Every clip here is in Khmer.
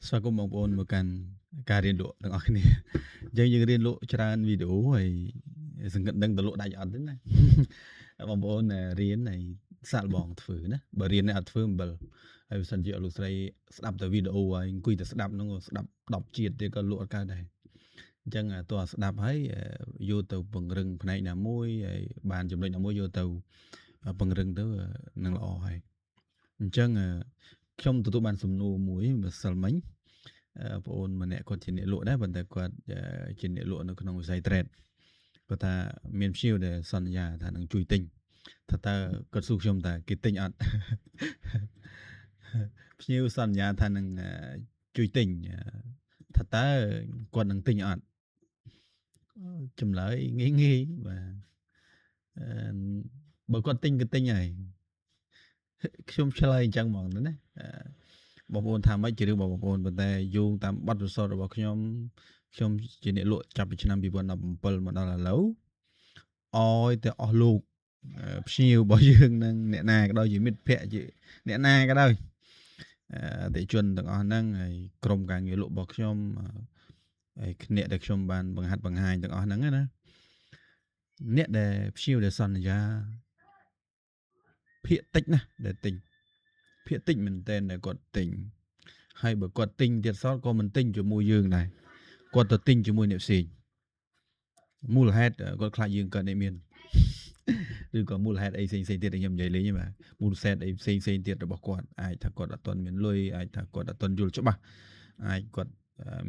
ស្វាគមន៍បងប្អូនមកកាន់ការរៀនលក់ទាំងអស់គ្នាអញ្ចឹងយើងរៀនលក់ច្រើនវីដេអូហើយសង្កត់ដឹងទៅលក់ដាច់អត់ទេណាបងប្អូនរៀនហើយសាកល្បងធ្វើណាបើរៀនអត់ធ្វើអំបិលហើយបើសិនជាលោកស្រីស្ដាប់តែវីដេអូហើយអង្គុយតែស្ដាប់ហ្នឹងស្ដាប់10ជាតិទៀតក៏លក់អត់កើតដែរអញ្ចឹងតើស្ដាប់ហើយយកទៅពង្រឹងផ្នែកណាមួយហើយបានចំណុចណាមួយយកទៅពង្រឹងទៅនឹងល្អហើយអញ្ចឹងខ្ញុំទទួលបានសំណួរមួយម្សិលមិញបងអូនម្នាក់គាត់ជាអ្នកលក់ដែរប៉ុន្តែគាត់ជាអ្នកលក់នៅក្នុងវិស័យ trade គាត់ថាមានភ្ញៀវដែលសន្យាថានឹងជួយទិញថាតើគាត់សួរខ្ញុំតើគេទិញអត់ភ្ញៀវសន្យាថានឹងជួយទិញថាតើគាត់នឹងទិញអត់ចម្លើយងាយងាយបាទបើគាត់ទិញក៏ទិញហើយខ្ញុំឆ្លើយអញ្ចឹងហ្មងណាបងប្អូនថាម៉េចជារឿងរបស់បងប្អូនប៉ុន្តែយោងតាមបទពិសោធន៍របស់ខ្ញុំខ្ញុំជាអ្នកលក់ចាប់ពីឆ្នាំ2017មកដល់ឥឡូវអោយតែអស់លោកភ្ញៀវរបស់យើងនឹងអ្នកណាក៏ដោយជាមិត្តភ័ក្តិជាអ្នកណាក៏ដោយអតិជនទាំងអស់ហ្នឹងហើយក្រុមការងារលក់របស់ខ្ញុំហើយអ្នកដែលខ្ញុំបានបង្ហាត់បង្ហាញទាំងអស់ហ្នឹងណាអ្នកដែលភ្ញៀវដែលសន្យាភាគតិចណាស់ដែលទិញភាគតិចមែនទែនដែលគាត់ទិញហើយបើគាត់ទិញទៀតសោតក៏មិនទិញជាមួយយើងដែរគាត់ទៅទិញជាមួយអ្នកផ្សេងមូលហេតុគាត់ខ្លាចយើងកើតអ្នកមានឬក៏មូលហេតុអីផ្សេងផ្សេងទៀតខ្ញុំនិយាយលេងបាទមូលហេតុអីផ្សេងផ្សេងទៀតរបស់គាត់អាចថាគាត់អត់ទាន់មានលុយអាចថាគាត់អត់ទាន់យល់ច្បាស់អាចគាត់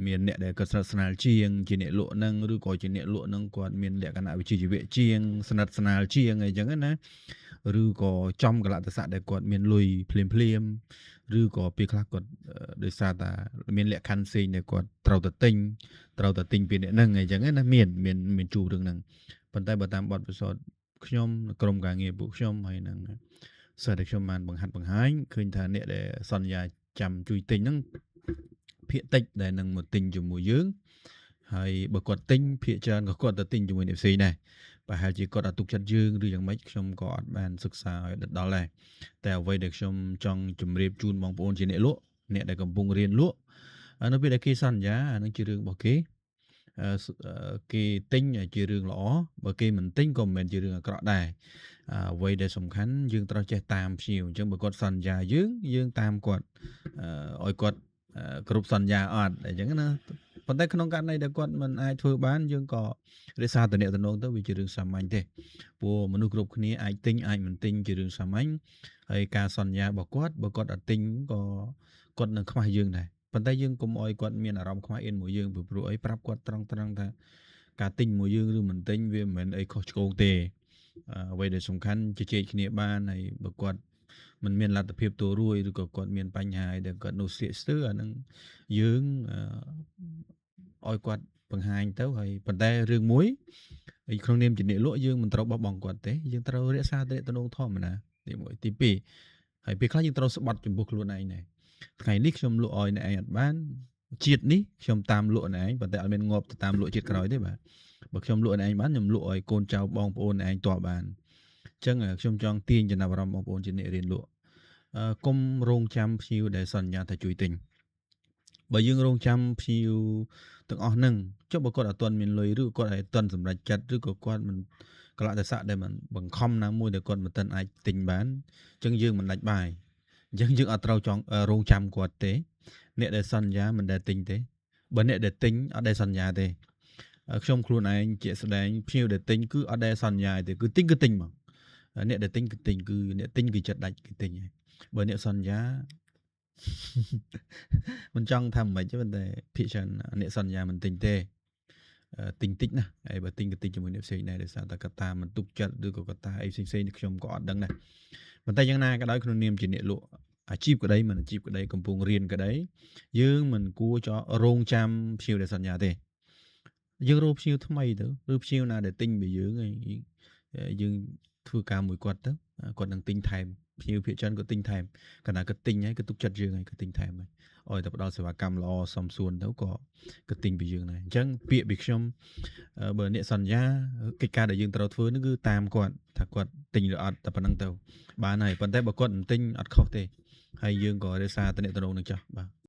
មានអ្នកដែលគាត់ស្និទ្ធស្នាលជាងជាអ្នកលក់នឹងឬក៏ជាអ្នកលក់នឹងគាត់មានលក្ខណៈវិជ្ជាជីវៈជាងស្និទ្ធស្នាលជាងអីចឹងណាឬក៏ចំកលៈទេសៈដែលគាត់មានលុយភ្លាមភ្លាមឬក៏ពេលខ្លះគាត់ដោយសារតែមានលក្ខខណ្ឌផ្សេងដែលគាត់ត្រូវតែទិញពីអ្នកនឹងអីចឹងណាមានមានមានជួបរឿងហ្នឹងប៉ុន្តែបើតាមបទពិសោធន៍ខ្ញុំក្រុមការងារពួកខ្ញុំហើយនឹងសិស្សដែលខ្ញុំបានបង្ហាត់បង្ហាញឃើញថាអ្នកដែលសន្យាចាំជួយទិញហ្នឹងភាគតិចដែលនឹងមកទិញជាមួយយើងហើយបើគាត់ទិញភាគច្រើនក៏គាត់ទៅទិញជាមួយអ្នកផ្សេងដែរប្រហែលជាគាត់អត់ទុកចិត្តយើងឬយ៉ាងម៉េចខ្ញុំក៏អត់បានសិក្សាឲ្យដិតដល់ដែរតែអ្វីដែលខ្ញុំចង់ជម្រាបជូនបងប្អូនជាអ្នកលក់អ្នកដែលកំពុងរៀនលក់នៅពេលដែលគេសន្យាអានឹងជារឿងរបស់គេគេទិញជារឿងល្អបើគេមិនទិញក៏មិនមែនជារឿងអាក្រក់ដែរអ្វីដែលសំខាន់យើងត្រូវចេះតាមភ្ញៀវអញ្ចឹងបើគាត់សន្យាយើងយើងតាមគាត់ឲ្យគាត់គ្រប់សន្យាអត់អញ្ចឹងណាប៉ុន្តែក្នុងករណីដែលគាត់មិនអាចធ្វើបានយើងក៏រក្សាទំនាក់ទំនងទៅវាជារឿងសាមញ្ញទេព្រោះមនុស្សគ្រប់គ្នាអាចទិញអាចមិនទិញជារឿងសាមញ្ញហើយការសន្យារបស់គាត់បើគាត់អត់ទិញក៏គាត់នឹងខ្វះយើងដែរប៉ុន្តែយើងកុំអោយគាត់មានអារម្មណ៍ខ្វះអៀនមួយយើងព្រោះអីប្រាប់គាត់ត្រង់ត្រង់ថាការទិញមួយយើងឬមិនទិញវាមិនមែនអីខុសឆ្គងទេអ្វីដែលសំខាន់ជជែកគ្នាបានហើយបើគាត់មិនមានលទ្ធភាពទូរួយឬក៏គាត់មានបញ្ហាអីដែលគាត់នោះសៀកស្ទើអានឹងយើងឲ្យគាត់បង្ហាញទៅហើយប៉ុន្តែរឿងមួយក្នុងនាមជាអ្នកលក់យើងមិនត្រូវបោះបង់គាត់ទេយើងត្រូវរក្សាទំនាក់ទំនងធម្មតាទី1ទី2ហើយពេលខ្លះយើងត្រូវស្បត់ចំពោះខ្លួនឯងដែរថ្ងៃនេះខ្ញុំលក់ឲ្យអ្នកឯងអត់បានជាតិនេះខ្ញុំតាមលក់អ្នកឯងប៉ុន្តែអត់មានងាប់ទៅតាមលក់ជាតិក្រោយទេបាទបើខ្ញុំលក់អ្នកឯងបានខ្ញុំលក់ឲ្យកូនចៅបងប្អូនអ្នកឯងតបបានអញ្ចឹងខ្ញុំចង់ទាញចំណាប់អារម្មណ៍បងប្អូនជាអ្នករៀនលក់កុំរងចាំភ្ញៀវដែលសន្យាថាជួយទិញបើយើងរងចាំភ្ញៀវទាំងអស់ហ្នឹងចុះបើគាត់អត់ទាន់មានលុយឬគាត់អត់ទាន់សម្រេចចិត្តឬក៏គាត់មិនកលៈទេសៈដែលមិនបង្ខំណាមួយដែលគាត់មិនទាន់អាចទិញបានអញ្ចឹងយើងមិនដាច់បាយអញ្ចឹងយើងអត់ត្រូវចង់រងចាំគាត់ទេអ្នកដែលសន្យាមិនដែលទិញទេបើអ្នកដែលទិញអត់ដែលសន្យាទេខ្ញុំខ្លួនឯងជាក់ស្ដែងភ្ញៀវដែលទិញគឺអត់ដែលសន្យាទេគឺទិញគឺទិញមកអ្នកដែលទិញគឺទិញគឺអ្នកទិញគឺចិត្តដាច់គឺទិញហើយបើអ្នកសន្យាមិនចង់ថាមិនទេប៉ុន្តែភាគច្រើនអ្នកសន្យាមិនទិញទេទិញតិចណាហើយបើទិញក៏ទិញជាមួយអ្នកផ្សេងដែរដោយសារតែកត្តាមិនទុកចិត្តឬក៏កត្តាអីផ្សេងផ្សេងខ្ញុំក៏អត់ដឹងដែរប៉ុន្តែយ៉ាងណាក៏ដោយក្នុងនាមជាអ្នកលក់អាជីពក្តីមិនអាជីពក្តីកំពុងរៀនក្តីយើងមិនគួរចោរងចាំភ្ញៀវដែលសន្យាទេយើងរកភ្ញៀវថ្មីទៅឬភ្ញៀវណាដែលទិញពីយើងហើយយើងធ្វើការមួយគាត់ទៅគាត់នឹងទិញថែមភ្ញៀវភាគច្រើនក៏ទិញថែមកាលណាគាត់ទិញហើយគាត់ទុកចិត្តយើងហើយគាត់ទិញថែមហើយឲ្យតែផ្ដល់សេវាកម្មល្អសមសួនទៅក៏គាត់ទិញពីយើងដែរអញ្ចឹងពាក្យពីខ្ញុំបើអ្នកសន្យាកិច្ចការដែលយើងត្រូវធ្វើនោះគឺតាមគាត់ថាគាត់ទិញឬអត់តែប៉ុណ្្នឹងទៅបានហើយប៉ុន្តែបើគាត់មិនទិញអត់ខុសទេហើយយើងក៏រក្សាទំនាក់ទំនងនឹងចោះបាទ